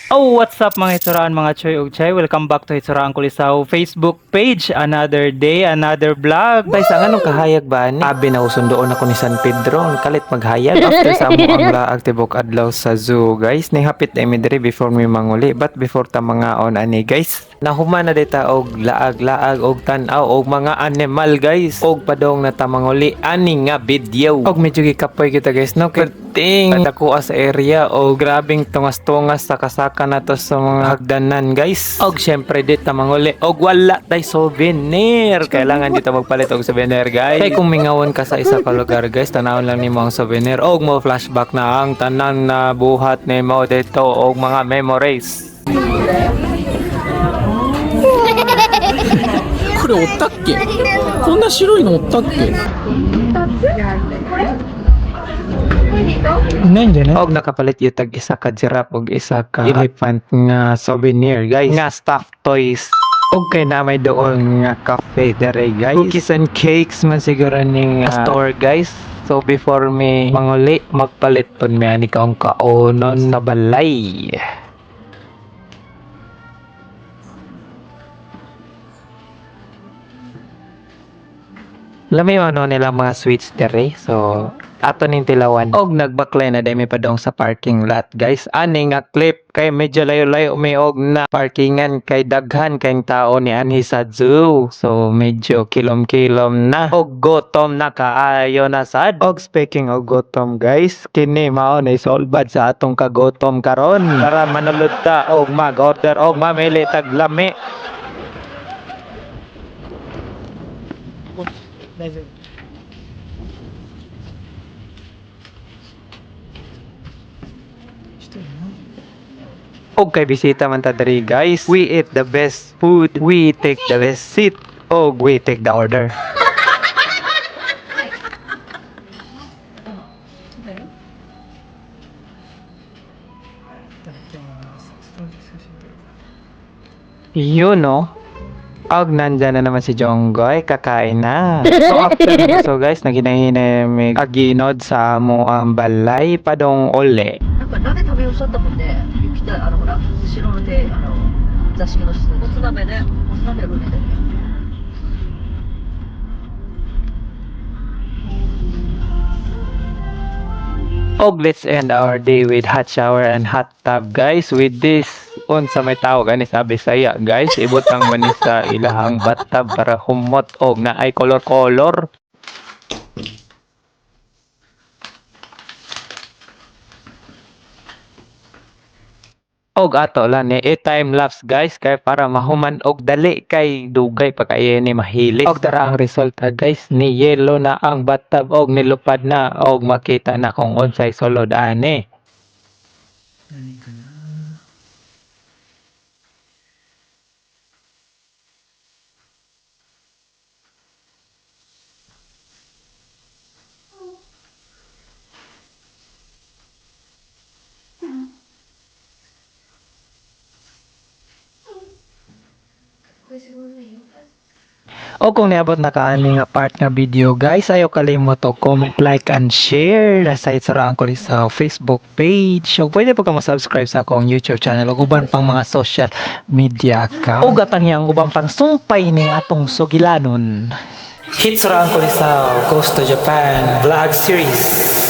Oh, what's up, mga hitsuraan, mga choy ug chay? Welcome back to Hitsuraan Kulisaw Facebook page. Another day, another vlog. Tay, sa anong kahayag ba ni? Abi na usundoon ako ni San Pedro, ang kalit maghayag. After sa amo ang laag tibok adlaw sa zoo, guys. Nihapit na mi diri before mi manguli. But before ta mangaon ani, guys, nahuman na dita og laag-laag og tan-aw og mga animal, guys. Og padong na ta manguli ani nga video. Og medyo gikapoy kita, guys, no? Perting dako sa area og grabing tungas-tungas sa kasaka na to sa mga hagdanan, guys. Og syempre di ta manguli og wala tay souvenir. Kailangan dito magpalit og souvenir, guys. Kay kung mingawon ka sa isa ka lugar, guys, tanawon lang nimo ang souvenir og mo flashback na ang tanan na buhat nimo dito og mga memories. これおったっけ？こんな白いのおったっけ？ Og nakapalit yung tag isa ka giraffe og isa ka elephant nga souvenir, guys, nga stuffed toys. Og kay na may doon nga cafe dere, guys. Cookies and cakes man siguro ning store, guys. So before mi manguli, magpalit pud mi ani kaong kaonon sa balay. Lami ano nila mga sweets dere. So, ato ning tilawan. Og nagbaklay na dahil may padong sa parking lot, guys. Ani nga clip kay medyo layo-layo may og na parkingan kay daghan kayong tao ni anhi sa zoo. So, medyo kilom-kilom na. Og gutom na kaayo na sad. Og speaking og gutom, guys, kini mao na isolbad sa atong kagutom karon. Tara, manulod ta og mag-order og mamili tag lami. Og kay bisita man ta diri, guys. We eat the best food, we take the best seat, og we take the order. Yun no. Og nandyan na naman si Jonggoy, kakain na. So after so guys, naghinay-hinay may aginod sa amo ang balay padong uli. なんか鍋食べようしちゃったもんね。来たあのほら後ろの手あの座敷の下。もつ鍋ね。もつ鍋のね。 Og let's end our day with hot shower and hot tub, guys, with this unsa may tawag ani sa Bisaya, guys. Ibutang man ni sa ilahang bathtub para humot og naay color-color. Og ato lang ni i-time lapse, guys, kay para mahuman og dali kay dugay pa kay ni mahilis. Og dara ang resulta, guys, ni yellow na ang bathtub og nilupad na og makita na kung unsay sulod ani. O kung niabot na kaani nga part nga video, guys, ayaw kalimot og comment, like and share sa Itsura Uncle sa Facebook page. O pwede pa ka mo-subscribe sa akong YouTube channel ug uban pang mga social media account. Ug atang yang uban pang sumpay ning atong sugilanon. Hitsura Uncle sa Goes to Japan vlog series.